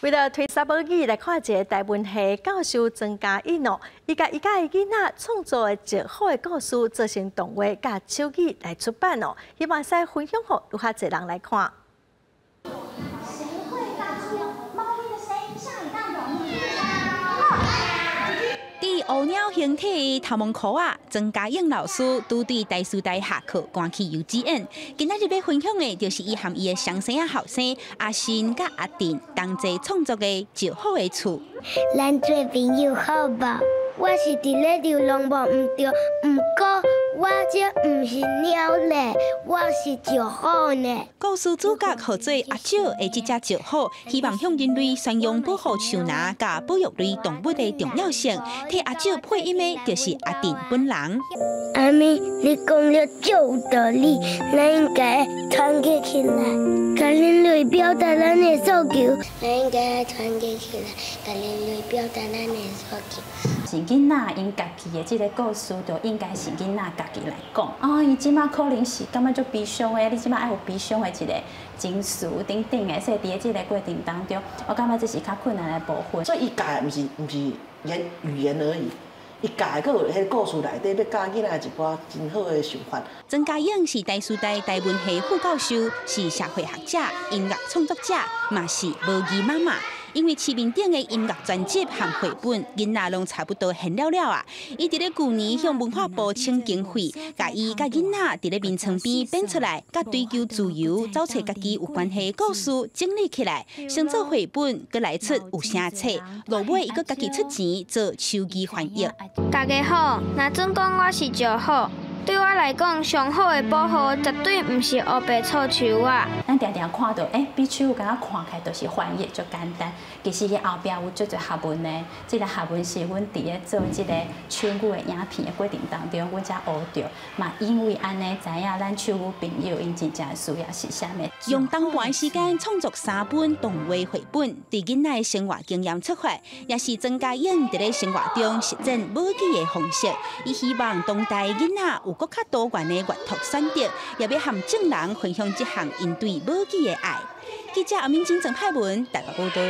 為了推捒母語，來看一个台文系教授曾嘉穎哦，伊共伊教的囡仔創作的石虎的故事做成動畫佮手語來出版哦，希望會使分享予愈較濟人來看。誰會發出貓咪的聲音嚇一大跳？佇烏鳥形體的頭毛箍仔，曾嘉穎老師拄對台師大下課趕去幼稚園。今仔日欲分享的，就是伊和伊的雙生仔後生阿信佮阿定同齊創作的《石虎的厝》。咱做朋友好無？我是佇咧流浪無毋對，毋過我這毋是鳥咧，我是石虎呢。故事主角號做阿石的這隻石虎，希望向人類宣揚保護樹林佮保育類動物的重要性。替阿石配音的，就是阿定本人。阿咪，你講得足有道理，咱應該團結起來，共人類表達咱的訴求。咱應該團結起來，共人類表達咱的訴求。是囡仔𪜶家己的這个故事，就應該是囡仔家己來講。啊，伊這馬可能是感覺足悲傷的，你這馬愛有悲傷的一个情緒等等的，所以佇咧這个過程當中，我感覺這是較困難的部分。所以伊教的毋是語言而已，伊教的閣有彼个故事內底欲教囡仔一寡真好的想法。曾嘉穎是台師大台文系副教授，是社會學者、音樂創作者，嘛是母語媽媽。因為市面頂的音樂專輯和繪本，囡仔攏差不多現了了啊！伊佇咧舊年向文化部請經費，共伊佮囡仔佇咧眠床邊編出來，佮追求自由、找揣家己有關係的故事整理起來，先做繪本，閣來出有聲冊，落尾伊閣家己出錢做手語翻譯。大家好，若準講我是石虎。對我來講，上好的保護絕對毋是烏白錯樹仔。咱定定看著，欸，比手敢若看起來就是翻譯足簡單，其實伊後壁有足濟學問的。這个學問是阮佇咧做這个手語的影片的過程當中，阮才學著。嘛，因為按呢，知影咱手語朋友𪜶真正需要是啥物。用冬半時間創作三本動畫繪本，對囡仔的生活經驗出發，也是曾嘉穎佇咧生活中實踐母語的方式。伊希望當代囡仔有閣較多元的閱讀選擇，也欲和眾人分享這項𪜶對母語的愛。記者阿敏金、鄭派文台北報導。